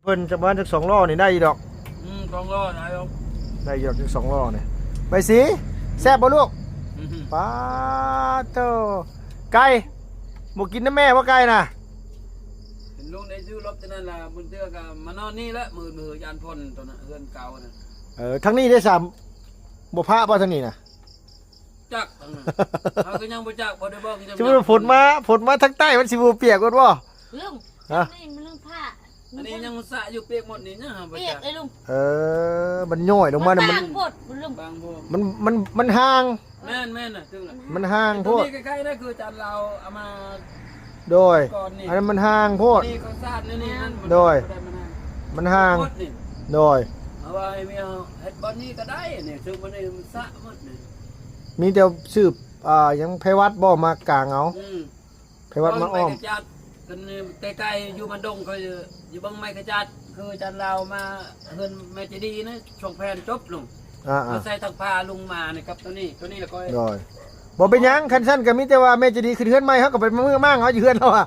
ເພິ່ນຈະປະມານຈັກສອງລໍ້ນີ້ໄດ້ຢູ່ດອກ. ອືມ ສອງລໍ້ໄດ້ດອກ ໄດ້ຢູ່ດອກຈັກສອງລໍ້ນີ້. ໄປສີ ແຊບບໍ່ລູກ? ອືມ ປາດໂທ້ ໄກ່ ບໍ່ກິນນຳແມ່ບໍ່ໄກ່ນະ? ເຫັນລຸງໄດ້ຊື້ລົດຕົວນັ້ນລະ ບາງເທື່ອກໍມານອນນີ້ແຫຼະ ມື້ ມື້ຍານພົ້ນຕົວນັ້ນ ເຮືອນເກົ່ານະ. ເອີ ທາງນີ້ໄດ້ສາມ ບໍ່ພະບໍ່ທາງນີ້ນະ? ຈັກ ເຮົາກໍຍັງບໍ່ຈັກ ບໍ່ໄດ້ເບິ່ງ ຍັງ ສົມມຸດວ່າຝົນມາ ຝົນມາທາງໃຕ້ ມັນຊິບໍ່ປຽກໝົດບໍ່? ລຸງ ຮະ? ອັນນີ້ມັນເລື່ອງພະ ອັນນີ້ຍັງສະຢູ່ ປຽກໝົດນີ້ ຍັງຫາບໍ່ຈັກ ປຽກເລີຍລຸງ. ເອີ ມັນຍ້ອຍລົງມານະ ມັນບາງໂພດລຸງ ບາງໂພດ ມັນ ມັນ ມັນຫ່າງ ແມ່ນໆນະ ຖືກລະ ມັນຫ່າງໂພດ. ຕົວນີ້ໃກ້ໆນະ ຄືອາຈານລາວເອົາມາ ໂດຍ ກ່ອນນີ້ ອັນນັ້ນມັນຫ່າງໂພດ ນີ້ເຂົາສາດແນວນີ້ຫັ້ນ ໂດຍ ມັນບໍ່ໄດ້ມານະ ມັນຫ່າງ ໂດຍ ເອົາໄວ້ໃຫ້ເມຍເຮັດບ່ອນນີ້ກໍໄດ້ນີ້ ເຊິ່ງມັນສະໝົດນີ້ ມີແຕ່ສືບ ອ່າ ຫຍັງ ໄພວັດບໍ່ມາກາງເອົາ ອືມ ໄພວັດມາອ້ອມ ເບິ່ງໄມ້ຂະຈັດ ກັນໃກ້ໆ ຢູ່ບ້ານດົງ ຂ້ອຍຢູ່ເບິ່ງໄມ້ຂະຈັດ ຄືອາຈານລາວມາເຮືອນແມ່ເຈດີນະ ຊ່ວງແຜ່ນຈົບລົງ ອ່າໆ ມາໃສ່ທັງຜ້າລຸງມານີ້ກັບຕົວນີ້ ຕົວນີ້ລະຂ້ອຍ ໂດຍ ບໍ່ເປັນຫຍັງ ຄັນຊັ້ນກໍມີແຕ່ວ່າແມ່ເຈດີຂຶ້ນເຮືອນໃໝ່ ເຮົາກໍໄປມາມື້ມ້າງເອົາຢູ່ເຮືອນລາວອະ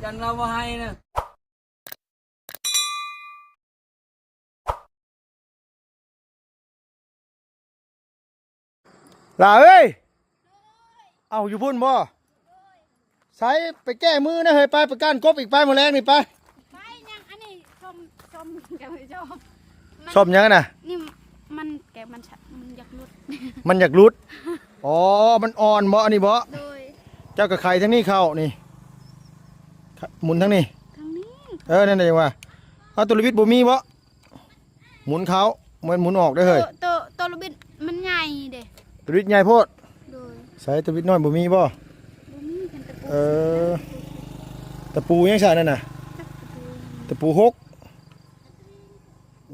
ຢ້ານລາວບໍ່ໃຫ້ນະ. ຫຼ້າເອີຍ ເອົ້າ ຢູ່ພຸ້ນບໍ່? ໃສ ໄປແກ້ມືນະເຮີຍ ໄປ ໄປກ້ານກົບອີກ ໄປ ມື້ແລງນີ້ໄປ ໄປຫຍັງ ອັນນີ້ສົ້ມ ສົ້ມ ສົ້ມຫຍັງນະ? ນີ້ມັນແກະ ມັນ ມັນຢາກຫຼຸດ ມັນຢາກຫຼຸດ ອໍ ມັນອ່ອນບໍ່ ອັນນີ້ບໍ່? ໂດຍ ເຈົ້າກໍໄຂທາງນີ້ເຂົ້ານີ້ ໝູນທາງນີ້ ທາງນີ້ ເອີ ນັ້ນແຫຼະ ຈັ່ງວ່າ ເອົາ ໂຕລະບິດບໍ່ມີບໍ່? ໝູນເຂົ້າ ແມ່ນໝູນອອກເດີເຮີຍ ໂຕ ໂຕ ໂຕລະບິດມັນໃຫຍ່ເດ້ ໂຕລະບິດໃຫຍ່ໂພດ ໂດຍ ໃສ ໂຕລະບິດນ້ອຍບໍ່ມີບໍ່? ບໍ່ມີ ເຫັນຕະປູ ເອີ ຕະປູຫຍັງຊະນັ້ນນະ? ຕະປູ ຕະປູຫົກ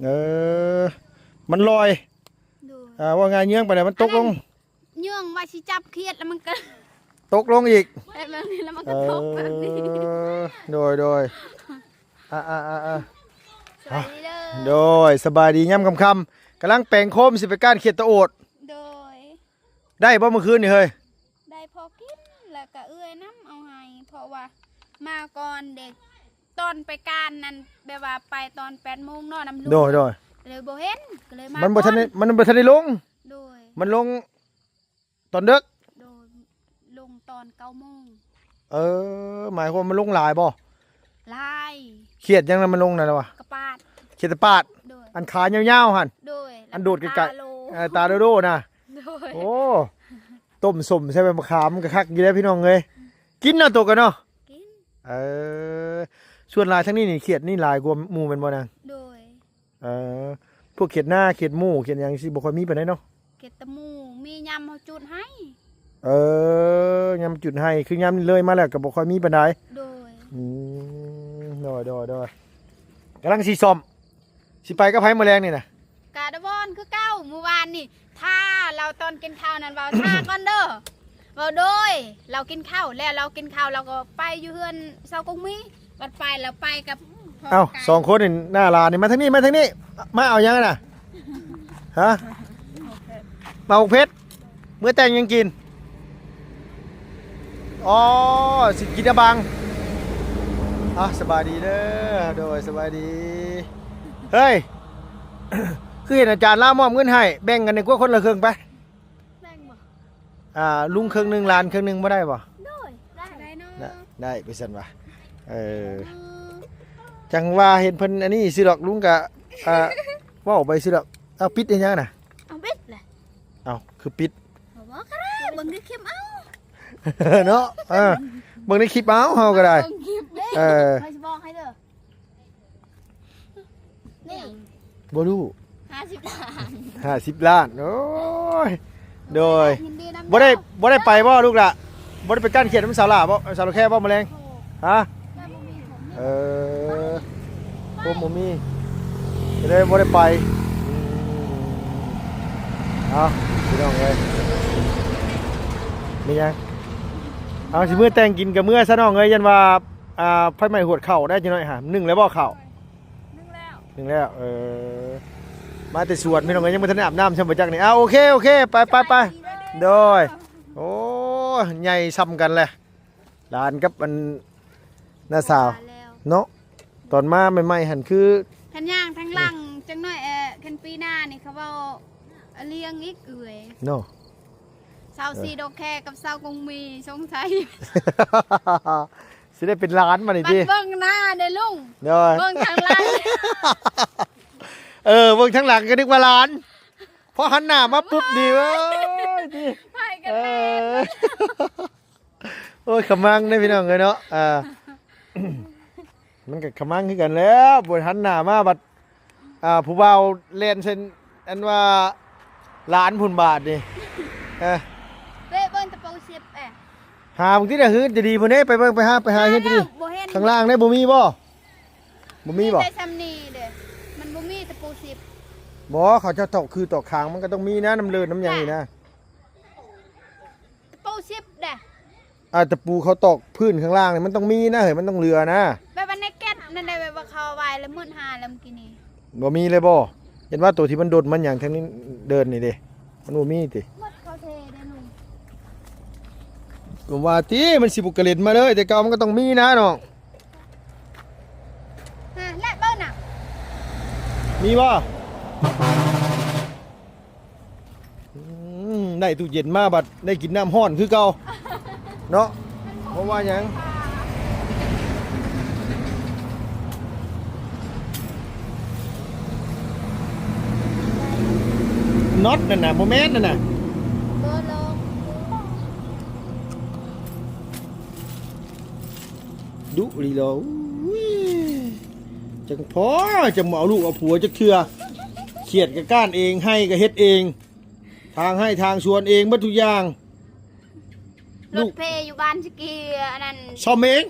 ເອີ ມັນລອຍ ໂດຍ ອ່າ ເວົ້າງ່າຍເຍືອງໄປແລ້ວມັນຕົກລົງ ອັນນັ້ນ ເຍືອງວ່າຊິຈັບຂຽດແລ້ວມັນກໍຕົກລົງອີກ ແບບນີ້ແລ້ວມັນກໍຕົກແບບນີ້ ເອີ ໂດຍ ໂດຍ ອ່າ ອ່າ ອ່າ ອ່າ ສະບາຍດີເດີ ໂດຍ ສະບາຍດີ ຍາມຄ່ຳໆ ກຳລັງແປງໂຄມ ຊິໄປກ້ານຂຽດຕະໂອດ ໂດຍ ໄດ້ບໍ່ມື້ຄືນນີ້ເຮີຍ? ໄດ້ພໍກິນ ແລ້ວກໍເອື້ອຍນຳເອົາໃຫ້ ເພາະວ່າມາກ່ອນເດ້ ຕອນໄປກ້ານນັ້ນ ແບບວ່າໄປຕອນແປດໂມງເນາະ ນຳລຸງ ໂດຍ ໂດຍ ເລີຍບໍ່ເຫັນ ກໍເລີຍມາ ມັນບໍ່ທັນໄດ້ ມັນບໍ່ທັນໄດ້ລົງ ໂດຍ ມັນລົງຕອນເດິກ ໂດຍ ລົງຕອນເກົ້າໂມງ ເອີ ໝາຍຄວາມວ່າມັນລົງຫຼາຍບໍ່? ຫຼາຍ ຂຽດຫຍັງນະມັນລົງນັ້ນລະວະ? ກະປາດ ຂຽດຕະປາດ ໂດຍ ອັນຂາຍາວໆຫັ້ນ ໂດຍ ອັນໂດດໄກໆ ເອີ ຕາໂດໆນະ ໂດຍ ໂອ້ ຕົ້ມສົ້ມໃສ່ໃບມະຂາມກໍຄັກຢູ່ເດ້ພີ່ນ້ອງເອີຍ ກິນເນາະໂຕກັນເນາະ ກິນ ເອີ ສ່ວນຫຼາຍທາງນີ້ນີ້ຂຽດນີ້ຫຼາຍກວ່າໝູ່ແມ່ນບໍ່ນາງ? ໂດຍ ເອີ ພວກຂຽດນາຂຽດໝູ່ຂຽດຫຍັງຊິບໍ່ຄ່ອຍມີປານໃດເນາະ ຂຽດຕະໝູ່ ມີຍາມເຮົາຈູດໄຮ່ ເອີ ຍາມຈູດໄຮ່ ຄືຍາມນີ້ເລີຍມາແລ້ວກໍບໍ່ຄ່ອຍມີປານໃດ ໂດຍ ອືມ ໂດຍ ໂດຍ ໂດຍ ກຳລັງຊິສ້ອມ ຊິໄປກັບໃຜມື້ແລງນີ້ນະ? ກະດະວອນຄືເກົ່າ ມື້ວານນີ້ ຖ້າລາວຕອນກິນເຂົ້ານັ້ນ ເວົ້າຖ້າກ່ອນເດີ ເວົ້າໂດຍ ລາວກິນເຂົ້າແລ້ວ ລາວກິນເຂົ້າ ລາວກໍໄປຢູ່ເຮືອນຊາວກົງມີ ບັດໄປລາວໄປກັບ ເອົ້າ ສອງຄົນນີ້ ໜ້າຫຼານນີ້ ມາທາງນີ້ ມາທາງນີ້ ມາເອົາຫຍັງນະ? ຮະ? ມາໝາກເຜັດ ເມືອແຕ່ງຫຍັງກິນ? ອໍ ຊິກິນອາບັງ ອ່ະ ສະບາຍດີເດີ ໂດຍ ສະບາຍດີ ເຮີ້ຍ ຄືເຫັນອາຈານລາວມອບເງິນໃຫ້ ແບ່ງກັນດີກວ່າຄົນລະເຄິ່ງໄປ ແບ່ງບໍ່? ອ່າ ລຸງເຄິ່ງໜຶ່ງ ຫຼານເຄິ່ງໜຶ່ງ ບໍ່ໄດ້ບໍ່? ໂດຍ ໄດ້ ໄດ້ເນາະ ໄດ້ ໄດ້ ໄປຊັ້ນວ່າ ເອີ ເອີ ຈັ່ງວ່າເຫັນເພິ່ນອັນນີ້ຊື່ດອກ ລຸງກະ ອ່າ ເວົ້າໄປຊື່ດອກ ເອົາ ປິດເຮັດຫຍັງນະ? ເອົາ ປິດແຫຼະ ເອົ້າ ຄືປິດ ບໍ່ບອກກໍໄດ້ ເບິ່ງໃນຄລິບເອົາ ເນາະ ເອີ ເບິ່ງໃນຄລິບເອົາ ເຮົາກໍໄດ້ ເບິ່ງຄລິບເດ້ ເອີ ຂ້ອຍຊິບອກໃຫ້ເດີ ນີ້ ບໍ່ຮູ້ ຫ້າສິບລ້ານ ຫ້າສິບລ້ານ ໂອ້ຍ ໂດຍ ຍິນດີນຳ ບໍ່ໄດ້ ເດີ ບໍ່ໄດ້ໄປບໍ່ລູກຫຼ້າ? ບໍ່ໄດ້ໄປກ້ານຂຽດນຳສາວຫຼ້າບໍ່? ສາວຫຼ້າແຄ່ບໍ່ມື້ແລງ? ໂອ້ ຮະ? ເອີ ໂອ້ ບໍ່ມີ ກໍເລີຍບໍ່ໄດ້ໄປ ອືມ ເອົາ ພີ່ນ້ອງເອີຍ ມີຫຍັງ? ເອົາ ຊິເມືອແຕ່ງກິນກໍເມືອຊະນ້ອງເອີຍ ຢ້ານວ່າ ອ່າ ໄຟໄໝ້ຫວດເຂົ້າໄດ້ຈັກໜ້ອຍຫາ ໜຶ້ງແລ້ວບໍ່ເຂົ້າ? ໜຶ້ງແລ້ວ ໜຶ້ງແລ້ວ ເອີ ມາແຕ່ສວນ ພີ່ນ້ອງເອີຍ ຍັງບໍ່ທັນໄດ້ອາບນ້ຳຊ້ຳບໍ່ຈັກນີ້ ເອົາ ໂອເຄ ໂອເຄ ໄປ ໄປ ໄປ ໂດຍ ໂອ້ ໃຫຍ່ຊ່ຳກັນແຫຼະ ຫຼານກັບອັນ ນ້າສາວ ເນາະ ໂຕ ຕອນມາໃໝ່ໆຫັ້ນຄື ຄັນຍ່າງທາງຫຼັງຈັກໜ້ອຍ ເອີ ຄັນປີໜ້ານີ້ເຂົາເວົ້າ ອາ ລ້ຽງອີກເອື້ອຍ ເນາະ ຊາວສີ່ ເອີ ດອກແຄກັບຊາວກົງມີ ສົງໄສ ຊິໄດ້ເປັນຫຼານບາດນີ້ຕິ ບັດເບິ່ງໜ້າເດ້ລຸງ ໂດຍ ເບິ່ງທາງຫຼັງ ເອີ ເບິ່ງທາງຫຼັງກໍນຶກວ່າຫຼານ ພໍຫັນໜ້າມາປຸບນີ້ ໂອ້ຍຕິ ໄປກັນ ເອີ ແລ້ວ ໂອ້ຍ ຂະມັງເດ້ພີ່ນ້ອງເອີຍເນາະ ອ່າ ມັນກໍຂະມັງຄືກັນແຫຼະ ບໍ່ທັນໜ້າມາບັດ ອ່າ ຜູ້ບ່າວແລ່ນເຊັ່ນ ອັນວ່າຫຼານພຸ້ນບາດນີ້ ເອີ ເວະເບິ່ງຕະປູສິບແອ ຫາບາງທີນະ ເຮືອນຈະດີພຸ້ນເດ້ ໄປເບິ່ງ ໄປຫາ ໄປຫາເຮືອນຈະດີ ບໍ່ເຫັນ ຂ້າງລ່າງເດ້ ບໍ່ມີບໍ່? ບໍ່ມີບໍ່? ມີແຕ່ຊ່ຳນີ້ເດ້ ມັນບໍ່ມີຕະປູສິບ ບໍ່ ເຂົາເຈົ້າຕອກຄືຕອກຄາງ ມັນກໍຕ້ອງມີນະ ນ້ຳເລີນນ້ຳຫຍັງນີ້ນະ ຕະປູສິບເດ້ ອ່າ ຕະປູເຂົາຕອກພື້ນຂ້າງລ່າງນີ້ ມັນຕ້ອງມີນະເຮີ້ຍ ມັນຕ້ອງເຫຼືອນະ ແບບວ່າໃນແກັດນັ້ນໄດ໋ ແບບວ່າເຂົາເອົາໄວ້ແລ້ວໝົດຫາແລ້ວມື້ກີ້ນີ້ ບໍ່ມີເລີຍບໍ່? ເຫັນວ່າໂຕທີ່ມັນດົນມັນຫຍັງທາງນີ້ເດີນນີ້ເດ້ ມັນບໍ່ມີຕິ? ໝົດເຂົາເທເດ້ລຸງ ກໍວ່າຕິ ມັນຊິບໍ່ກະເລັດມາເລີຍ ແຕ່ເກົ່າມັນກໍຕ້ອງມີນະນ້ອງ ຮະ ແລະເບິ່ງນະ ມີບໍ່? ອືມ ໄດ້ຕູ້ເຢັນມາບັດໄດ້ກິນນ້ຳຮ້ອນຄືເກົ່າເນາະ ບໍ່ວ່າຫຍັງ ນັອດນັ້ນນະ ບໍ່ແມ່ນນັ້ນນະ ບໍ່ລອງ ດຸລີລອ ອຸ້ຍ ຈັ່ງພໍ ຈັ່ງບໍ່ເອົາລູກເອົາຜົວຈັກເທື່ອ ຄຽດກໍກ້ານເອງ ໄຮ່ກໍເຮັດເອງ ທາງໄຮ່ທາງສວນເອງເບິດທຸກຢ່າງ ລົດເພຢູ່ບ້ານສະກີ ອັນນັ້ນ ສ້ອມເອງ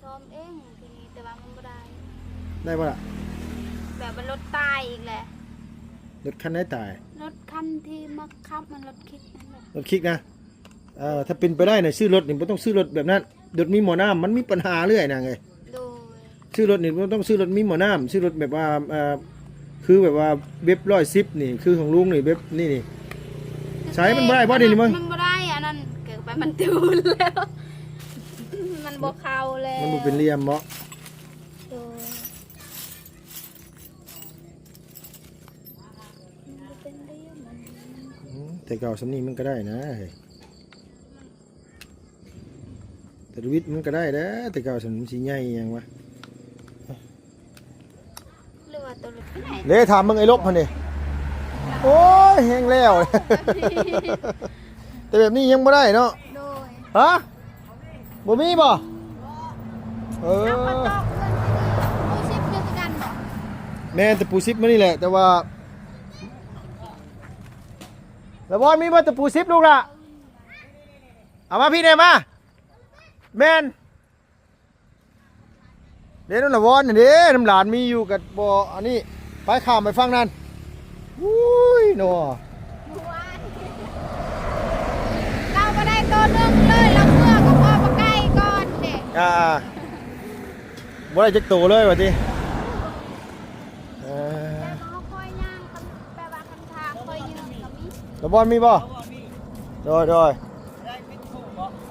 ສ້ອມເອງທີນີ້ ແຕ່ວ່າມັນບໍ່ໄດ້ ໄດ້ບໍ່ລະ? ແບບວ່າລົດຕາຍອີກແຫຼະ ລົດຄັນໃດຕາຍ? ລົດຄັນທີ່ມາຂັບ ມັນລົດຄິກນັ້ນແຫຼະ ລົດຄິກນະ? ເອີ ຖ້າເປັນໄປໄດ້ນະ ຊື້ລົດນີ້ບໍ່ຕ້ອງຊື້ລົດແບບນັ້ນ ລົດມີໝໍ້ນ້ຳ ມັນມີປັນຫາເລື້ອຍນາງເອີຍ ໂດຍ ຊື້ລົດນີ້ບໍ່ຕ້ອງຊື້ລົດມີໝໍ້ນ້ຳ ຊື້ລົດແບບວ່າ ເອີ ຄືແບບວ່າເວັບຮ້ອຍສິບນີ້ ຄືຂອງລຸງນີ້ ເວັບນີ້ນີ້ ໃຊ້ມັນບໍ່ໄດ້ບໍ່ ເດ ນີ້ເບິ່ງ ມັນບໍ່ໄດ້ ອັນນັ້ນເກີດໄປມັນຕູນແລ້ວ ມັນບໍ່ເຂົ້າແລ້ວ ມັນບໍ່ເປັນຫຼ່ຽມບໍ່? ໂດຍ ມັນບໍ່ເປັນຫຼ່ຽມ ອືມ ແຕ່ເກົ່າສ່ຳນີ້ມັນກໍໄດ້ນະ ແຕ່ທະວິດມັນກໍໄດ້ແຫຼະ ແຕ່ເກົ່າຊັ້ນມັນຊິໃຫຍ່ຫຍັງວະ ຫຼືວ່າໂຕເລັກໄປໄດ້ ເດ້ ຖາມເບິ່ງໄອ້ລົບຫັ້ນເດ້ ໂອ້ຍ ແຮງແລ້ວ ແຕ່ແບບນີ້ຍັງບໍ່ໄດ້ເນາະ ໂດຍ ຮະ ບໍ່ມີບໍ່? ເອີ ເອົາມາຕອກເງິນທີ່ນີ້ ປູສິບຄືກັນບໍ່? ແມ່ນ ຕະປູສິບມານີ້ແຫຼະ ແຕ່ວ່າ ລະວອນ ມີບໍ່ຕະປູສິບລູກລະ? ເອົາມາພີ້ແດ່ມາ ແມ່ນ ເດ້ ນຳລະວອນນີ້ເດ້ ນຳຫຼານມີຢູ່ ກໍບໍ່ອັນນີ້ ໄປຂ້າມໄປຝັ່ງນັ້ນ ອຸ້ຍເນາະ ເຮົາບໍ່ໄດ້ໂຕໜຶ່ງເລີຍ ລາວເມືອກໍພໍປາໄກ່ກ່ອນເດ້ ອ່າ ບໍ່ໄດ້ຈັກໂຕເລີຍວ່າຕິ ເອີ ແຕ່ວ່າເຮົາຄ່ອຍຍ່າງ ແບບວ່າຄັນທາງຄ່ອຍຍືນກໍມີ ລະບອນມີບໍ່? ໂດຍ ໂດຍ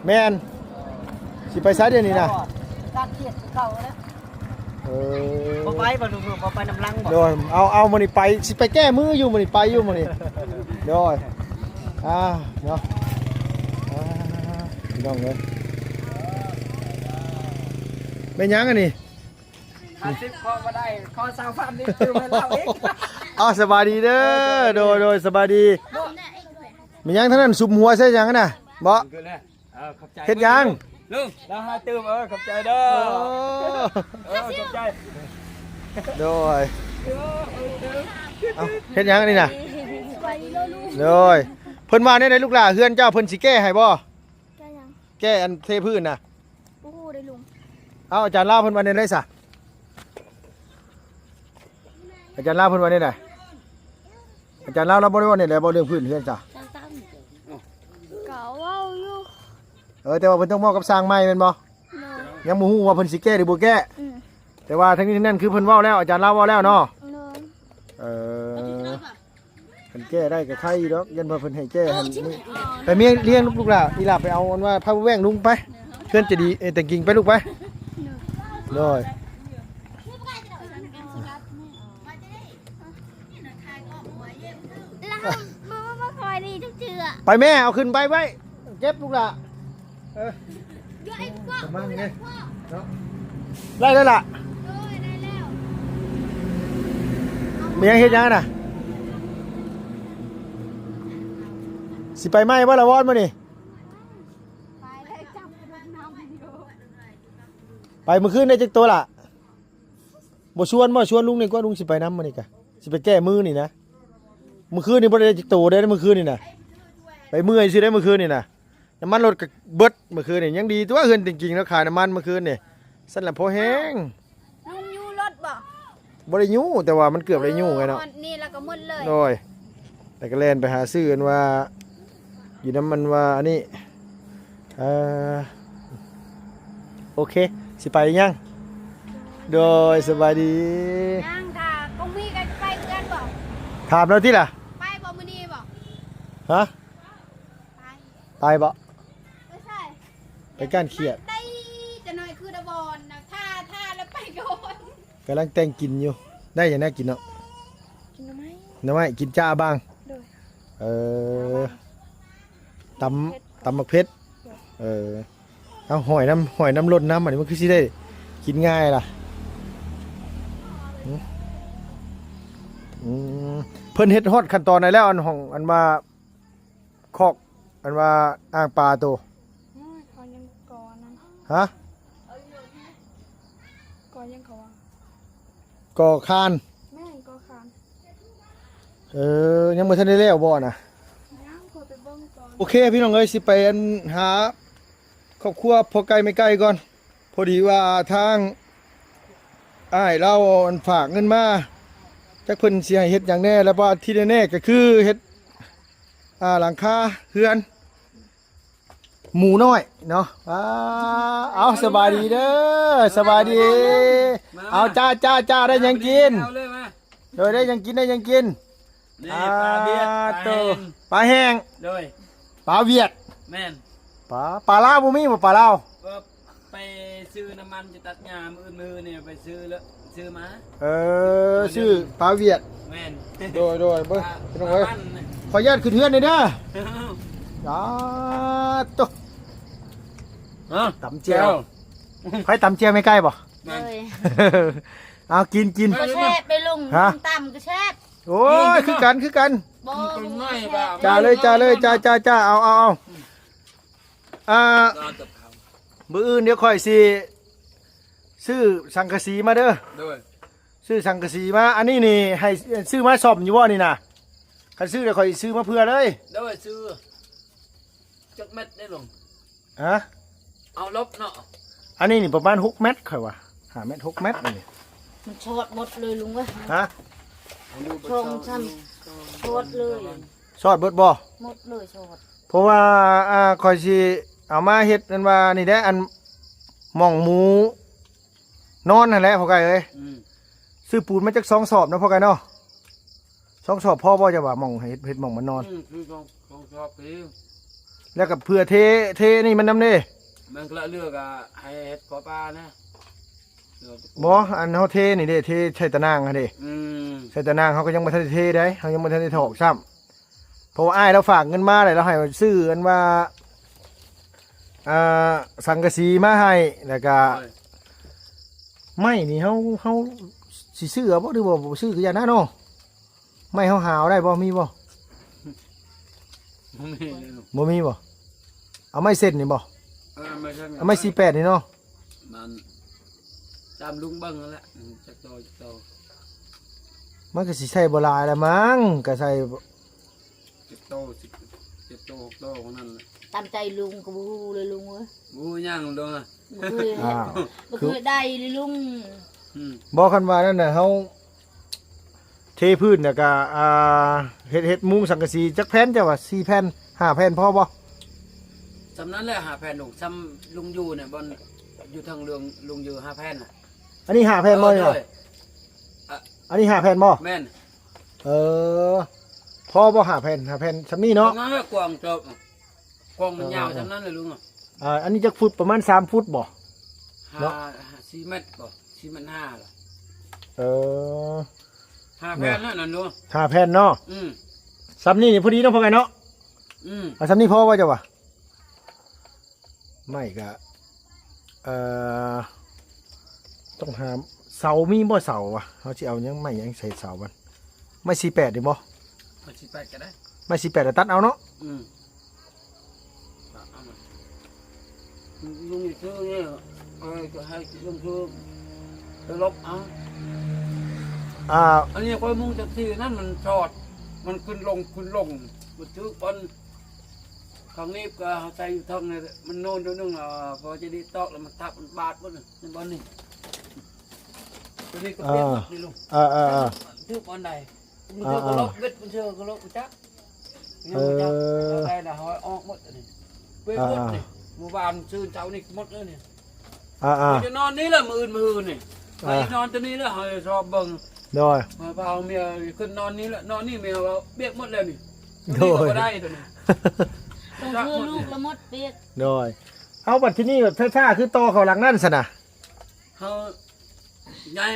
ແມ່ນ ຊິໄປໃສດຽວນີ້ນະ? ການຂຽດຄືເກົ່າແລ້ວ ເອີ ບໍ່ໄປບໍ່ ບໍ່ໄປນຳຫຼັງບໍ່? ໂດຍ ເອົາ ເອົາ ມື້ນີ້ໄປ ຊິໄປແກ້ມືຢູ່ ມື້ນີ້ໄປຢູ່ມື້ນີ້ ໂດຍ ອ່າ ເນາະ ອ່າ ພີ່ນ້ອງເອີຍ ແມ່ນຫຍັງອັນນີ້? ຫ້າສິບຂໍບໍ່ໄດ້ ຂໍຊາວພັນນີ້ຕື່ມໃຫ້ລາວອີກ ເອົາ ສະບາຍດີເດີ ເອີ ໂດຍ ໂດຍ ສະບາຍດີ ເນາະ ມີຫຍັງທາງນັ້ນ ສຸມຫົວໃສ່ຫຍັງຫັ້ນນະ ບໍ່? ເອີ ຂອບໃຈ ເຮັດຫຍັງ? ລຸງ ລາວໃຫ້ຕື່ມ ເອີ ຂອບໃຈເດີ ເອີ ຂອບໃຈ ໂດຍ ເອີ ເອີ ເອີ ເອົ້າ ເຮັດຫຍັງອັນນີ້ນະ? ໂດຍ ເພິ່ນວ່າແນວໃດລູກຫຼ້າ ເຮືອນເຈົ້າເພິ່ນຊິແກ້ໃຫ້ບໍ່? ແກ້ຫຍັງ? ແກ້ອັນເທພື້ນນະ ບໍ່ຮູ້ເດ້ລຸງ ເອົ້າ ອາຈານລາວເພິ່ນວ່າແນວໃດຊະ? ອາຈານລາວເພິ່ນວ່າແນວໃດ? ອາຈານລາວ ລາວບໍ່ໄດ້ເວົ້າແນວໃດບໍ່ ເລື່ອງພື້ນເຮືອນຊະ? ກໍເວົ້າຢູ່ ເອີ ແຕ່ວ່າເພິ່ນຕ້ອງເວົ້າກັບຊ່າງໃໝ່ແມ່ນບໍ່? ໂດຍ ຍັງບໍ່ຮູ້ວ່າເພິ່ນຊິແກ້ຫຼືບໍ່ແກ້ ອືມ ແຕ່ວ່າທັງນີ້ທັງນັ້ນຄືເພິ່ນເວົ້າແລ້ວ ອາຈານລາວເວົ້າແລ້ວເນາະ ໂດຍ ເອີ ຄັນແກ້ໄດ້ກໍໄຄຢູ່ດອກ ຢ້ານວ່າເພິ່ນໃຫ້ແກ້ຫັ້ນນີ້ ໄປເມຍລ້ຽງລູກຫຼ້າ ອີຫຼ້າໄປເອົາອັນວ່າຜ້າແວ່ງລຸງໄປ ເພື່ອນຈະດີ ເອີ ແຕ່ງກິງໄປລູກໄປ ໂດຍ ແລ້ວບໍ່ ບໍ່ຄ່ອຍດີຈັກເທື່ອ. ໄປແມ່ ເອົາຂຶ້ນໄປໄວ້ ເກັບລູກຫຼ້າ. ເອີ ເອີ ກຳລັງເດ້ເນາະ ໄດ້ແລ້ວລະ. ໂດຍ ໄດ້ແລ້ວ. ມີຫຍັງເຮັດຫຍັງນະ? ຊິໄປໃໝ່ບໍ່ລະວອນມື້ນີ້? ໄປເມື່ອຄືນໄດ້ຈັກໂຕລະ? ບໍ່ຊວນບໍ່? ຊວນລຸງນີ້ກວ່າ ລຸງຊິໄປນຳມື້ນີ້ກະ ຊິໄປແກ້ມືນີ້ນະ. ມື້ຄືນນີ້ບໍ່ໄດ້ຈັກໂຕເດ້ ມື້ຄືນນີ້ນະ ໄປເມື່ອຍຊື່ເດ້ມື້ຄືນນີ້ນະ. ນ້ຳມັນລົດກໍເບິດມື້ຄືນນີ້. ຍັງດີຕົວະ ເຮືອນຕິງກິງເນາະ ຂາຍນ້ຳມັນມື້ຄືນນີ້. ຊັ້ນລະພໍແຮງ. ລຸງຍູ້ລົດບໍ່? ບໍ່ໄດ້ຍູ້ ແຕ່ວ່າມັນເກືອບໄດ້ຍູ້ໄງເນາະ. ອໍ ນີ້ລະກໍໝົດເລີຍ. ໂດຍ ແລ້ວກໍແລ່ນໄປຫາຊື້ອັນວ່າ ຢູ່ນຳມັນວ່າອັນນີ້ ເອີ ໂອເຄ ຊິໄປຍັງ? ໂດຍ ສະບາຍດີ. ຍັງ ຖ້າກົງມີກໍໄປເຮືອນບໍ່? ຖາມລາວຕິລະ. ໄປບໍ່ມື້ນີ້ບໍ່? ຮະ? ໄປ ໄປບໍ່? ໄປໃສ? ໄປກ້ານຂຽດ. ໄດ້ ຈະໜ້ອຍຄືດະບອນນະ ຖ້າ ຖ້າລະໄປກ່ອນ. ກຳລັງແຕ່ງກິນຢູ່. ໄດ້ຫຍັງແນວກິນເນາະ? ກິນໜໍ່ໄມ້ ໜໍ່ໄມ້ ກິນຈ້າບາງ. ໂດຍ ເອີ ຕຳ ຕຳໝາກເຜັດ. ໂດຍ ເອີ ເອົາຫອຍນຳ ຫອຍນຳລົດນຳ ອັນນີ້ມັນຄືຊິໄດ້ກິນງ່າຍລະ. ອືມ ເພິ່ນເຮັດຮອດຂັ້ນຕອນໃດແລ້ວ? ອັນຫ້ອງ ອັນວ່າ ຄອກ ອັນວ່າອ່າງປາໂຕ. ໂອ້ຍ ເຂົາຍັງກໍ່ນັ້ນ. ຮະ? ກໍ່ຫຍັງເຂົາວ່າ? ກໍ່ຄານ. ແມ່ນ ກໍ່ຄານ. ເອີ ຍັງບໍ່ທັນໄດ້ແລ້ວບໍ່ນະ? ຍັງ ຂໍໄປເບິ່ງກ່ອນ. ໂອເຄ ພີ່ນ້ອງເອີຍ ຊິໄປອັນຫາຄອບຄົວພໍ່ໄກ່ແມ່ໄກ່ກ່ອນ. ພໍດີວ່າທາງອ້າຍລາວ ອັນ ຝາກເງິນມາ ຈັກເພິ່ນຊິໃຫ້ເຮັດຫຍັງແດ່ ແລ້ວວ່າທີ່ແນ່ໆກໍຄືເຮັດ ອ່າ ຫຼັງຄາເຮືອນ ໝູນ້ອຍເນາະ. ອ່າ ເອົາ ສະບາຍດີເດີ ສະບາຍດີ. ມາ ເອົາ ຈ້າ ຈ້າ ຈ້າ ໄດ້ຫຍັງກິນ? ເອົາເລີຍມາ. ໂດຍ ໄດ້ຫຍັງກິນ ໄດ້ຫຍັງກິນ? ນີ້ ອ່າ ປາວຽດ ປາແຫ້ງ ປາແຫ້ງ. ໂດຍ ປາວຽດ. ແມ່ນ ປາ ປາລາວບໍ່ມີບໍ່ ປາລາວ? ເອີ ໄປຊື້ນ້ຳມັນຈະຕັດຫຍ້າ ມື້ອື່ນມື້ນີ້ໄປຊື້ເລີຍ ຊື້ມາ. ເອີ ຊື້ປາວຽດ. ແມ່ນ ໂດຍ ໂດຍ ເບິ່ງ ປາ ພີ່ນ້ອງເອີຍ ປາມັນ ຂໍອະນຸຍາດຂຶ້ນເຮືອນແດ່ເດີ. ອາ ໂຕ ຮະ ຕຳແຈ່ວ ແຈ່ວ ໃຜຕຳແຈ່ວ ແມ່ໄກ່ບໍ່? ແມ່ນ ເອີຍ ເອົາ ກິນ ກິນ ກໍແຊບເດ້ລຸງ. ຮະ? ຕຳກໍແຊບ. ໂອ້ຍ ຄືກັນ ຄືກັນ. ບໍ່ ຈ້າເລີຍ ຈ້າເລີຍ ຈ້າ ຈ້າ ຈ້າ ເອົາ ເອົາ ເອົາ. ອ່າ ມື້ອື່ນດຽວຂ້ອຍຊິຊື້ສັງກະສີມາເດີ. ໂດຍ ຊື້ສັງກະສີມາ. ອັນນີ້ນີ້ໃຫ້ຊື້ມາສ້ອມຢູ່ບໍ່ນີ້ນະ? ຄັນຊື້ແລ້ວຂ້ອຍຊື້ມາເພື່ອເລີຍ. ໂດຍ ຊື້ ຈັກແມັດໄດ້ລຸງ? ຮະ? ເອົາລົບເນາະ. ອັນນີ້ນີ້ປະມານຫົກແມັດ ຂ້ອຍວ່າ ຫ້າແມັດ ຫົກແມັດນີ້. ມັນຊອດໝົດເລີຍລຸງເອີຍ. ຮະ? ສອງສາມ ຊອດເລີຍ. ຊອດເບິດບໍ່? ໝົດເລີຍ ຊອດ. ເພາະວ່າ ອ່າ ຂ້ອຍຊິເອົາມາເຮັດ ອັນວ່ານີ້ແຫຼະ ອັນ ໝ່ອງໝູນອນຫັ້ນແຫຼະ ພໍ່ໄກ່ເອີຍ. ອືມ ຊື້ປູນມາຈັກສອງສອບເນາະ ພໍ່ໄກ່ເນາະ. ສອງສອບພໍບໍ່ ເຈົ້າວ່າ ໝ່ອງເຮັດ ເຮັດໝ່ອງມັນນອນ? ອືມ ຄືສອງ ສອງສອບ. ແລ້ວກໍເພື່ອເທ ເທນີ້ມັນນຳເດ້. ມັນກະເລືອກ ອາ ໃຫ້ເຮັດກໍປານະ. ບໍ່ ອັນເຮົາເທນີ້ເດ້ ເທໃສ່ຕາໜ່າງຫັ້ນເດ້. ອືມ ໃສ່ຕາໜ່າງ ເຮົາກໍຍັງບໍ່ທັນໄດ້ເທໃດ ເຮົາຍັງບໍ່ທັນໄດ້ຖອກຊ້ຳ. ເພາະວ່າອ້າຍລາວຝາກເງິນມາ ແລ້ວລາວໃຫ້ຊື້ ອັນວ່າ ອ່າ ສັງກະສີມາໃຫ້ ແລ້ວກະ ໂອ້ຍ ໄມ້ນີ້ເຮົາ ເຮົາຊິຊື້ເອົາບໍ່ ຫຼືວ່າບໍ່ຊື້ກໍຢ່ານະເນາະ. ໄມ້ເຮົາຫາເອົາໄດ້ບໍ່? ມີບໍ່? ບໍ່ມີເລີຍ. ບໍ່ມີບໍ່? ເອົາໄມ້ເສັ້ນນີ້ບໍ່? ເອີ ໄມ້ເສັ້ນ ເອົາໄມ້ສີ່ແປດນີ້ເນາະ. ມັນຕາມລຸງເບິ່ງຫັ້ນແຫຼະ ອືມ ຈັກໂຕ ຈັກໂຕ. ມັນກໍຊິໃຊ້ບໍ່ຫຼາຍລະມັງ ກໍໃຊ້ ເຈັດໂຕ ສິບເຈັດໂຕ ຫົກໂຕ ເທົ່ານັ້ນແຫຼະ. ຕາມໃຈລຸງກໍບໍ່ຮູ້ເລີຍລຸງເອີຍ. ບໍ່ຮູ້ຫຍັງລຸງອະ. ບໍ່ເຄີຍ ອ້າວ ບໍ່ເຄີຍໄດ້ເລີຍລຸງ. ອືມ ບໍ່ ຄັນວ່ານັ້ນນະ ເຮົາເທພື້ນ ແລ້ວກະ ອ່າ ເຮັດ ເຮັດມຸງສັງກະສີຈັກແຜ່ນ ເຈົ້າວ່າ ສີ່ແຜ່ນ ຫ້າແຜ່ນ ພໍບໍ່? ສ່ຳນັ້ນແຫຼະ ຫ້າແຜ່ນ ລຸງ. ສ່ຳລຸງຢູ່ນະ ບ່ອນຢູ່ທາງເລື່ອງລຸງຢູ່ ຫ້າແຜ່ນນະ. ອັນນີ້ຫ້າແຜ່ນບໍ່? ເອີ ນີ້ ໂດຍ ອະ ອັນນີ້ຫ້າແຜ່ນບໍ່? ແມ່ນ. ເອີ ພໍບໍ່ ຫ້າແຜ່ນ? ຫ້າແຜ່ນສ່ຳນີ້ເນາະ. ສ່ຳນັ້ນແຫຼະ ກວ້າງເຕີບ ກວ້າງມັນຍາວ ເອີ ສ່ຳນັ້ນແຫຼະລຸງ. ອ່າ ອັນນີ້ຈັກຟຸດ? ປະມານສາມຟຸດບໍ່? ຫ້າ ເນາະ ສີ່ແມັດບໍ່? ສີ່ແມັດຫ້າລະ. ເອີ ຫ້າແຜ່ນນັ້ນ ນັ້ນເນາະ ຫ້າແຜ່ນເນາະ. ອືມ ສ່ຳນີ້ນີ້ພໍດີເນາະ ພໍ່ໄກ່ເນາະ. ອືມ ເອົາສ່ຳນີ້ພໍບໍ່ເຈົ້າວ່າ? ໄມ້ກະ ເອີ ຕ້ອງຫາເສົາ ມີບໍ່ເສົາວະ? ເຮົາຊິເອົາຫຍັງ ໄມ້ຫຍັງໃສ່ເສົາມັນ? ໄມ້ສີ່ແປດນີ້ບໍ່? ໄມ້ສີ່ແປດກໍໄດ້ ໄມ້ສີ່ແປດ ຕັດເອົາເນາະ. ອືມ ຕັດເອົາ ລຸງນີ້ຊື້ນີ້ ເອີ ກໍໃຫ້ລຸງຊື້ໄປລົບເອົາ. ອ່າ ອັນນີ້ຂ້ອຍມຸງຈັກຊີ້ນັ້ນ ມັນຊອດ ມັນຂຶ້ນລົງ ຂຶ້ນລົງ ມັນຖືກອັນ ຂ້າງນີ້ກໍເຮົາໃສ່ຢູ່ເທິງນີ້ ມັນໂນ້ນໂຕໜຶ່ງ ເອີ ພໍຈະໄດ້ຕອກແລ້ວ ມັນທັບ ມັນບາດໝົດ ນີ້ບ່ອນນີ້ ໂຕນີ້ກໍປຽກໝົດນີ້ລຸງ. ເອີໆໆ ຖືກບ່ອນໃດ ມັນຖືກກໍລົບ ເວັດມັນເຊື່ອກໍລົບຈັກ ຍັງບໍ່ຈັກ ເອີ ໄດ້ລະ ເຮົາອອກໝົດອັນນີ້ ປຽກໝົດນີ້. ເມື່ອວານຊືນເຊົ້ານີ້ໝົດເລີຍນີ້. ອ່າໆ ຂ້ອຍຈະນອນນີ້ແຫຼະ ມື້ອື່ນ ມື້ຮືນີ້ ອ່າ ຂ້ອຍຈະນອນຕົວນີ້ແຫຼະ ເຮົາຈະຊອບເບິ່ງ. ໂດຍ ເຮົາພາເມຍຂຶ້ນນອນນີ້ແຫຼະ ນອນນີ້ເມຍວ່າປຽກໝົດແລ້ວນີ້. ໂດຍ ຕົວນີ້ກໍບໍ່ໄດ້ຕົວນີ້ ຕ້ອງເຊື່ອລູກລະໝົດປຽກ. ໂດຍ ເອົາ ບັດທີນີ້ໄຟຟ້າຄືຕໍ່ເຂົ້າຫຼັງນັ້ນຊັ້ນນະ? ເຮົາຍ້າຍ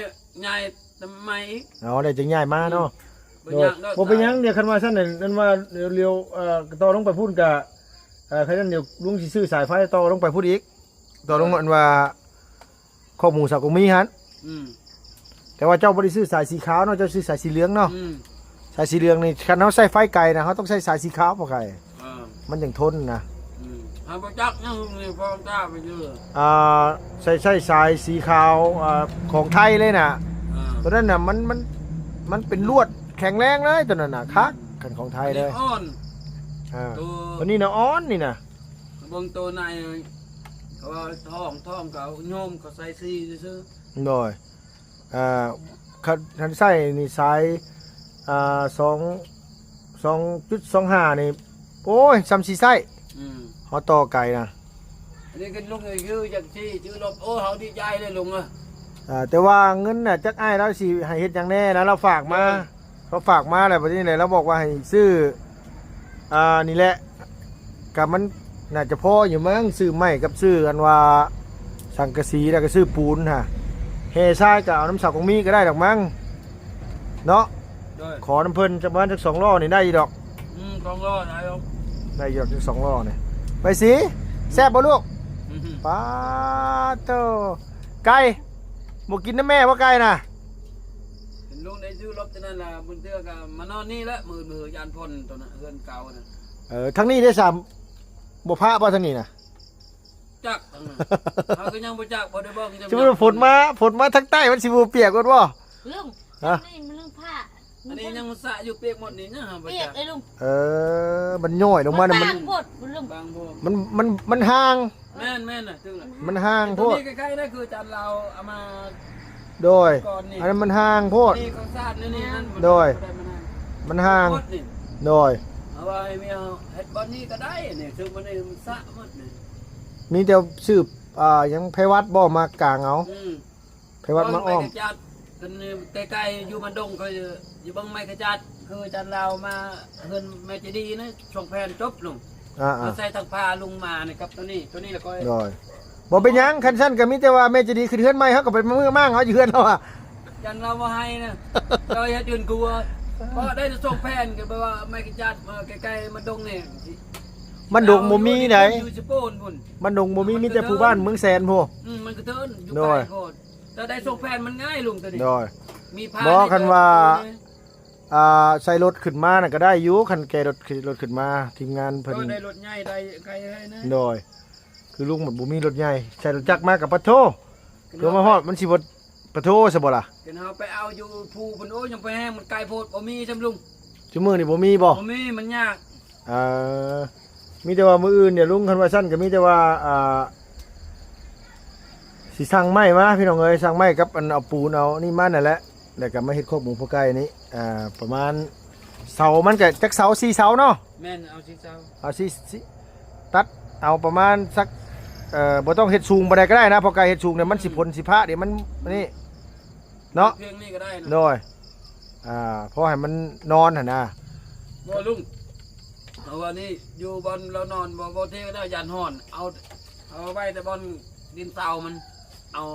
ຍ້າຍມາໃໝ່ອີກ. ອໍ ໄດ້ຈຶ່ງຍ້າຍມາເນາະ. ອືມ ໂດຍ ບໍ່ເປັນຫຍັງດອກ ບໍ່ເປັນຫຍັງ. ດຽວຄັນວ່າຊັ້ນນັ້ນວ່າ ດຽວ ເອີ ຕໍ່ລົງໄປພຸ້ນກະ ເອີ ຄັນນັ້ນດຽວລຸງຊິຊື້ສາຍໄຟຕໍ່ລົງໄປພຸ້ນອີກ ຕໍ່ລົງ ເອີ ອັນວ່າ ຄອກໝູສາວກົງມີຫັ້ນ. ອືມ ແຕ່ວ່າເຈົ້າບໍ່ໄດ້ຊື້ສາຍສີຂາວເນາະ ເຈົ້າຊື້ສາຍສີເຫຼືອງເນາະ. ອືມ ສາຍສີເຫຼືອງນີ້ ຄັນເຮົາໃຊ້ໄຟໄກນະ ເຮົາຕ້ອງໃຊ້ສາຍສີຂາວ ພໍ່ໄກ່. ເອີ ມັນຈັ່ງທົນນະ. ອືມ ເຮົາບໍ່ຈັກຫຍັງນີ້ ພໍ່ຕາໄປເດີ. ອ່າ ໃຊ້ ໃຊ້ສາຍສີຂາວ ອ່າ ຂອງໄທເລີຍນະ. ເອີ ຕົວນັ້ນນະ ມັນ ມັນ ມັນເປັນລວດແຂງແຮງເລີຍ ຕົວນັ້ນນະ ຄັກ ຄັນຂອງໄທເລີຍ. ອັນນີ້ອ່ອນ ອ່າ ໂຕ ຕົວນີ້ນະອ່ອນນີ້ນະ. ເບິ່ງໂຕໃນ ເຂົາວ່າທ້ອງ ທ້ອງກໍໂຍມ ເຂົາໃສ່ສີ່ຊື່ໆ. ໂດຍ ອ່າ ຄັນ ຄັນໃຊ້ນີ້ສາຍ ອ່າ ສອງ ສອງຈຸດສອງຫ້ານີ້ ໂອ້ຍ ສ່ຳຊິໃຊ້. ອືມ ເຮົາຕໍ່ໄກນະ. ອັນນີ້ຄືລຸງ ຄືຈັກຊິຊື້ລົດ ໂອ້ ເຮົາດີໃຈເລີຍລຸງເອີຍ. ອ່າ ແຕ່ວ່າເງິນນະ ຈັກອ້າຍລາວຊິໃຫ້ເຮັດຫຍັງແດ່ນະ ລາວຝາກມາ. ເອີ ເຂົາຝາກມາແລ້ວ ບັດນີ້ແຫຼະ ລາວບອກວ່າໃຫ້ຊື້ ອ່າ ນີ້ແຫຼະ ກໍມັນໜ້າຈະພໍຢູ່ມັ້ງ ຊື້ໄມ້ກັບຊື້ອັນວ່າສັງກະສີ ແລ້ວກໍຊື້ປູນຫັ້ນ ແຮ່ຊາຍກໍເອົານຳສາວກົງມີກໍໄດ້ດອກມັ້ງເນາະ. ໂດຍ ຂໍນຳເພິ່ນຈັກປະມານຈັກສອງລໍ້ນີ້ໄດ້ຢູ່ດອກ. ອືມ ສອງລໍ້ໄດ້ດອກ ໄດ້ຢູ່ດອກຈັກສອງລໍ້ນີ້. ໄປສີ ແຊບບໍ່ລູກ? ອືຮຶ ປາໂຕ ໄກ່ ບໍ່ກິນນຳແມ່ບໍ່ໄກ່ນະ? ເຫັນລຸງໄດ້ຊື້ລົດຕົວນັ້ນລະ ບາງເທື່ອກໍມານອນນີ້ແຫຼະ ມື້ ມື້ຍານພົ້ນຕົວນັ້ນ ເຮືອນເກົ່ານະ. ເອີ ທາງນີ້ໄດ້ຊ້ຳ ບໍ່ພະບໍ່ທາງນີ້ນະ? ຈັກທາງນັ້ນ ເຮົາກໍຍັງບໍ່ຈັກ ບໍ່ໄດ້ເບິ່ງ. ສົມມຸດວ່າຝົນມາ ຝົນມາທາງໃຕ້ ມັນຊິບໍ່ປຽກໝົດບໍ່? ລຸງ ຮະ? ນີ້ມັນເລື່ອງພະ ອັນນີ້ຍັງສະຢູ່ ປຽກໝົດນີ້ນະ ເຮົາບໍ່ຈັກ ປຽກເລີຍລຸງ. ເອີ ມັນຍ້ອຍລົງມານະ ມັນບາງໂພດລຸງ ບາງໂພດ ມັນ ມັນ ມັນຫ່າງ. ແມ່ນໆນະ ຖືກລະ ມັນຫ່າງໂພດ. ຕົວນີ້ໃກ້ໆນະ ຄືອາຈານລາວເອົາມາ ໂດຍ ກ່ອນນີ້ ອັນນັ້ນມັນຫ່າງໂພດ. ນີ້ເຂົາສາດແນວນີ້ນັ້ນ ໂດຍ ມັນບໍ່ໄດ້ມານະ ມັນຫ່າງ ໂດຍ. ເອົາວ່າໃຫ້ເມຍເຮັດບ່ອນນີ້ກໍໄດ້ນີ້ ຄືມັນນີ້ມັນສະໝົດນີ້ ມີແຕ່ສືບ ອ່າ ຫຍັງ ໄພວັດບໍ່ມາກາງເອົາ. ອືມ ໄພວັດມາອ້ອມ ໄມ້ກະຈັດ ເພິ່ນໃກ້ໆຢູ່ບ້ານດົງ ຂ້ອຍຢູ່ເບິ່ງໄມ້ກະຈັດ ຄືອາຈານລາວມາເຮືອນແມ່ເຈດີນະ ສອງແຜ່ນຈົບລົງ. ອ່າໆ ເອົາໃສ່ທັງຜ້າລຸງມານີ້ກັບຕົວນີ້ ຕົວນີ້ລະຂ້ອຍ ໂດຍ ບໍ່ເປັນຫຍັງ. ຄັນຊັ້ນກໍມີແຕ່ວ່າແມ່ເຈດີຂຶ້ນເຮືອນໃໝ່ ເຮົາກໍໄປມື້ມ້າງເອົາຢູ່ເຮືອນລາວອະ ຢ້ານລາວບໍ່ໃຫ້ນະ ລາວເຮັດເຮືອນຄົວ ເພາະໄດ້ແຕ່ສອງແຜ່ນ ກໍແປວ່າໄມ້ກະຈັດມາໃກ້ໆບ້ານດົງນີ້ ບ້ານດົງບໍ່ມີໃດ ຢູ່ສະໂປນພຸ້ນ ບ້ານດົງບໍ່ມີ ມີແຕ່ຜູ້ບ້ານເມືອງແສນພຸ້ນ. ອືມ ມັນກະເທີນຢູ່ ໂດຍ ໄກໂພດ. ແຕ່ໄດ້ສອງແຜ່ນມັນງ່າຍລຸງຕົວນີ້ ໂດຍ ມີຜ້າ ບໍ່ ໃນ ຄັນວ່າ ໂຕນີ້ ອ່າ ໃສ່ລົດຂຶ້ນມານະກໍໄດ້ຢູ່ ຄັນແກ່ລົດ ຂີ່ລົດຂຶ້ນມາ ທີມງານເພິ່ນ ກໍໄດ້ລົດໃຫຍ່ໄດ້ໄກໃຫ້ນະ ໂດຍ ຄືລຸງມັນບໍ່ມີລົດໃຫຍ່ ໃສ່ລົດຈັກມາກໍປະໂທ ເພື່ອມາຮອດມັນຊິບໍ່ປະໂທຊະບໍ່ລະ? ເຫັນເຮົາໄປເອົາຢູ່ພູພຸ້ນ ໂອ້ຍ ຍັງໄປແຮງ ມັນໄກໂພດ ບໍ່ມີຊ້ຳລຸງ. ຊຸມື້ນີ້ບໍ່ມີບໍ່? ບໍ່ມີ ມັນຍາກ. ເອີ ມີແຕ່ວ່າມື້ອື່ນນີ້ລຸງ ຄັນວ່າຊັ້ນກໍມີແຕ່ວ່າ ອ່າ ຊິສັ່ງໄມ້ມາພີ່ນ້ອງເອີຍ ສັ່ງໄມ້ກັບອັນເອົາປູນເອົານີ້ມານັ້ນແຫຼະ ແລ້ວກໍມາເຮັດຄອກໝູພໍ່ໄກ່ນີ້ ອ່າ ປະມານເສົາມັນກໍຈັກເສົາ ສີ່ເສົາເນາະ? ແມ່ນ ເອົາສີ່ເສົາ ເອົາສີ່ ສີ່ ຕັດເອົາປະມານສັກ ເອີ ບໍ່ຕ້ອງເຮັດສູງປານໃດກໍໄດ້ນະ ພໍ່ໄກ່ເຮັດສູງນີ້ມັນຊິ ອືມ ຝົນຊິພະ ດຽວມັນ ອືມ ນີ້ ເນາະ ພຽງນີ້ກໍໄດ້ນະ ໂດຍ ອ່າ ພໍໃຫ້ມັນນອນຫັ້ນນະ. ບໍ່ລຸງ ເອົາອັນນີ້ຢູ່ບ່ອນລາວນອນ ບໍ່ ບໍ່ເທກະດາ ຢ້ານຮ້ອນ ເອົາ ເອົາໄວ້ແຕ່ບ່ອນດິນເຕົາມັນ ເອົາ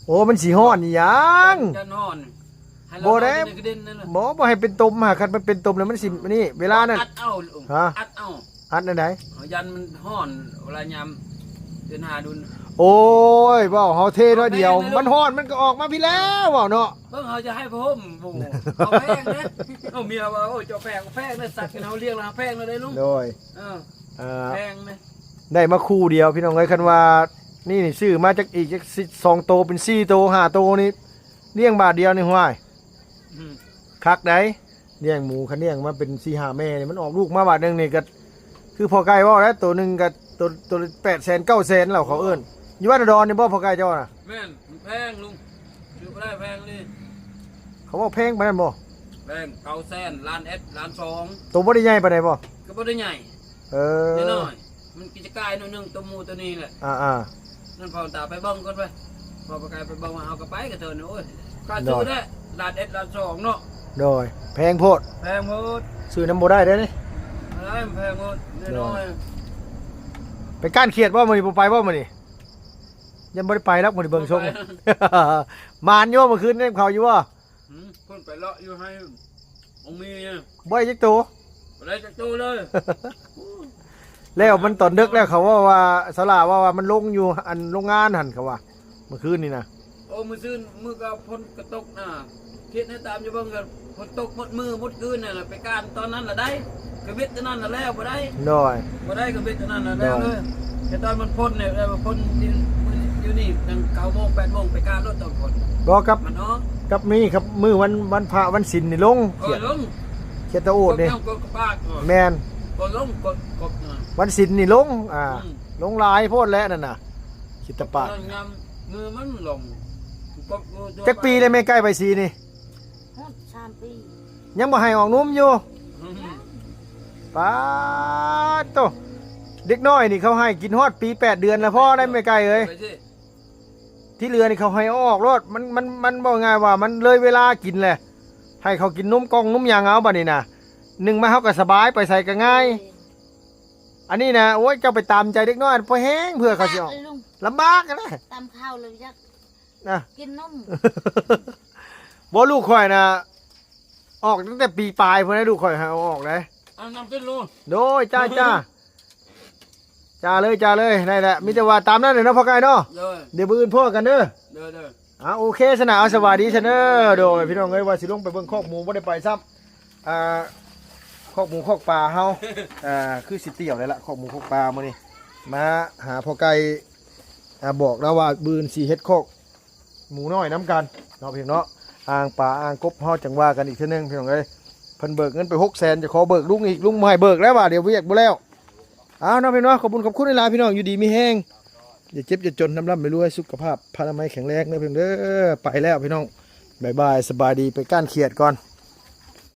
ໂອ້ ມັນຊິຮ້ອນອີ່ຫຍັງ? ຢ້ານຮ້ອນ ໃຫ້ລາວ ບໍ່ໄດ້ ນອນຢູ່ໃນກະດິນນັ້ນລະ ບໍ່ ບໍ່ໃຫ້ເປັນຕົມຫາ ຄັນມັນເປັນຕົມແລ້ວມັນຊິ ນີ້ ເວລານັ້ນ ອັດເອົາ ເອີ ຮະ ອັດເອົາ ອັດແນວໃດ? ເຮົາຢ້ານມັນຮ້ອນ ເວລາຍາມເດືອນຫ້າດຸນ ໂອ້ຍ ເວົ້າເຮົາເທໜ້ອຍດຽວ ເຮົາແພງເດ້ ມັນຮ້ອນມັນກໍອອກມາພີ້ແລ້ວ ເວົ້າເນາະ ເບິ່ງເຮົາຈະໃຫ້ຜ້າຫົ່ມ ໂອ້ ເຮົາແພງເດ້ ເຮົາເມຍວ່າ ໂອ້ ເຈົ້າແພງ ແພງເດ້ ສັກໃຫ້ເຮົາລ້ຽງແລ້ວເຮົາແພງແລ້ວເດ້ລຸງ ໂດຍ ເອີ ອ່າ ແພງເດ້ ໄດ້ມາຄູ່ດຽວ ພີ່ນ້ອງເອີຍ ຄັນວ່ານີ້ ນີ້ຊື້ມາຈັກ ອີກຈັກສອງໂຕເປັນສີ່ໂຕຫ້າໂຕນີ້ ລ້ຽງບາດດຽວນີ້ ຫ້ວຍ ອືມ ຄັກໃດ໋ ລ້ຽງໝູ ຄັນລ້ຽງມາເປັນສີ່ຫ້າແມ່ນີ້ ມັນອອກລູກມາບາດໜຶ່ງນີ້ກໍ ຄືພໍ່ໄກ່ເວົ້າແຫຼະ ໂຕໜຶ່ງກໍ ໂຕ ໂຕແປດແສນເກົ້າແສນແລ້ວ ເຂົາເອີ້ນ ຢູ່ບ້ານດອນນີ້ບໍ່ ພໍ່ໄກ່ເຈົ້ານະ? ແມ່ນ ມັນແພງລຸງ ຊື້ບໍ່ໄດ້ ແພງນີ້ ເຂົາເວົ້າແພງປານນັ້ນບໍ່? ແພງ ເກົ້າແສນ ລ້ານເອັດ ລ້ານສອງ ໂຕບໍ່ໄດ້ໃຫຍ່ປານໃດບໍ່? ກໍບໍ່ໄດ້ໃຫຍ່ ເອີ ນ້ອຍໆ ມັນກິດຈະກາຍໜ້ອຍໜຶ່ງ ໂຕໝູໂຕນີ້ແຫຼະ ອ່າໆ ນັ້ນພໍ່ຕາໄປເບິ່ງກ່ອນໄປ ພໍ່ໄປໄກໄປເບິ່ງວ່າເຮົາກໍໄປກັນເຖິງ ໂອ້ຍ ຄ່າຊື້ແຫຼະ ໂດຍ ລ້ານເອັດ ລ້ານສອງເນາະ ໂດຍ ແພງໂພດ ແພງໂພດ ຊື້ນຳບໍ່ໄດ້ເດ້ນີ້ ອາ ແພງໂພດ ໂດຍ ນ້ອຍໆ ໄປກ້ານຂຽດບໍ່ມື້ນີ້ ບໍ່ໄປບໍ່ມື້ນີ້? ຍັງບໍ່ໄດ້ໄປດອກມື້ນີ້ ເບິ່ງຊົງ ບໍ່ໄປ ໝານຢູ່ບໍ່ ມື້ຄືນນີ້ ເຂົາຢູ່ບໍ່? ຫືມ ເພິ່ນໄປເລາະຢູ່ໄຮ່ຂອງມີ ບໍ່ໄດ້ຈັກໂຕ ບໍ່ໄດ້ຈັກໂຕເລີຍ ແລ້ວມັນຕອນເດິກແລ້ວ ເຂົາເວົ້າວ່າ ສາວຫຼ້າເວົ້າວ່າມັນລົງຢູ່ອັນໂຮງງານຫັ້ນ ເຂົາວ່າ ມື້ຄືນນີ້ນະ ໂອ້ ມື້ຊືນ ມື້ກໍຝົນກໍຕົກນະ ຄຽດໃຫ້ຕາມຢູ່ເບິ່ງກໍຝົນຕົກໝົດມື້ໝົດຄືນນັ້ນລະ ໄປກ້ານຕອນນັ້ນລະໄດ້ ກໍເວັດຕອນນັ້ນລະແລ້ວ ບໍ່ໄດ້ ໂດຍ ບໍ່ໄດ້ກໍເວັດຕອນນັ້ນລະແລ້ວ ໂດຍ ເລີຍ ແຕ່ຕອນມັນຝົນນີ້ ເອີ ຝົນຢູ່ ຢູ່ນີ້ຕັ້ງເກົ້າໂມງແປດໂມງ ໄປກ້ານໂລດຕອນຝົນ ບໍ່ ກັບ ມັນອອກ ກັບມີ ກັບມື້ວັນ ວັນພະວັນສິນນີ້ລົງ ເອີ ຂຽດ ລົງ ຂຽດຕະໂອດນີ້ ກົບ ແມ່ນ ກໍລົງ ກົບ ກົບ ວັນສິນນີ້ລົງ ອ່າ ອືມ ລົງຫຼາຍໂພດແຫຼະນັ້ນນະ ຂຽດຕະປາດ ຍາມມື້ມັນລົງ ກົບ ຈັກປີແລ້ວແມ່ໄກ່ໃບສີນີ້? ຮອດສາມປີ ຍັງບໍ່ໃຫ້ອອກນົມຢູ່ ອືມ ປາດໂຕ ເດັກນ້ອຍນີ້ເຂົາໃຫ້ກິນຮອດປີແປດເດືອນລະພໍໄດ໋ແມ່ໄກ່ເອີຍ ທີ່ເຫຼືອນີ້ເຂົາໃຫ້ເອົາອອກໂລດ ມັນ ມັນ ມັນເວົ້າງ່າຍວ່າມັນເລີຍເວລາກິນແຫຼະ ໃຫ້ເຂົາກິນນົມກ່ອງນົມຫຍັງເອົາ ບັດນີ້ນະ ໜຶ່ງມາເຮົາກໍສະບາຍ ໄປໃສກໍງ່າຍ ອັນນີ້ນະ ໂອ້ຍ ເຈົ້າໄປຕາມໃຈເດັກນ້ອຍພໍແຮງ ເພື່ອເຂົາຊິອອກ ລຳບາກນະ ຕາມເຂົາເລີຍ ຢາກ ນະ ກິນນົມ ບໍ່ ລູກຂ້ອຍນະ ອອກຕັ້ງແຕ່ປີປາຍພຸ້ນນະ ລູກຂ້ອຍໃຫ້ເອົາອອກເດ້ ເອົານຳຂຶ້ນລູກ ໂດຍ ຈ້າ ຈ້າ ຈ້າເລີຍ ຈ້າເລີຍ ໄດ້ແຫຼະ ມີແຕ່ວ່າຕາມນັ້ນແຫຼະເນາະ ພໍ່ໄກ່ເນາະ ໂດຍ ດຽວມື້ອື່ນພໍ້ກັນເດີ ໂດຍ ໂດຍ ອ່າ ໂອເຄຊັ້ນນະ ເອົາ ສະບາຍດີຊັ້ນເດີ ໂດຍ ພີ່ນ້ອງເອີຍ ວ່າຊິລົງໄປເບິ່ງຄອກໝູ ບໍ່ໄດ້ໄປຊ້ຳ ອ່າ ຄອກໝູຄອກປາເຮົາ ອ່າ ຄືຊິຕຽວໄດ້ລະ ຄອກໝູຄອກປາມື້ນີ້ ມາຫາພໍ່ໄກ່ ອ່າ ບອກລາວວ່າມື້ອື່ນຊິເຮັດຄອກ ໝູນ້ອຍນຳກັນເນາະ ພີ່ນ້ອງເນາະ ອ່າງປາອ່າງກົບ ເຮົາຈັ່ງວ່າກັນອີກເທື່ອໜຶ່ງ ພີ່ນ້ອງເອີຍ ເພິ່ນເບີກເງິນໄປຫົກແສນ ຈະຂໍເບີກລຸງອີກ ລຸງບໍ່ໃຫ້ເບີກແລ້ວ ວ່າດຽວວຽກບໍ່ແລ້ວ ເອົາເນາະ ພີ່ນ້ອງ ຂອບຄຸນຂອບຄຸນຫຼາຍໆ ພີ່ນ້ອງ ຢູ່ດີມີແຮງ ຢ່າເຈັບຢ່າຈົນ ຮ່ຳໆລວຍໆ ສຸຂະພາບພະລາໄມແຂງແຮງເດີ ພີ່ນ້ອງເດີ ໄປແລ້ວ ພີ່ນ້ອງ ບາຍບາຍ ສະບາຍດີ ໄປກ້ານຂຽດກ່ອນ.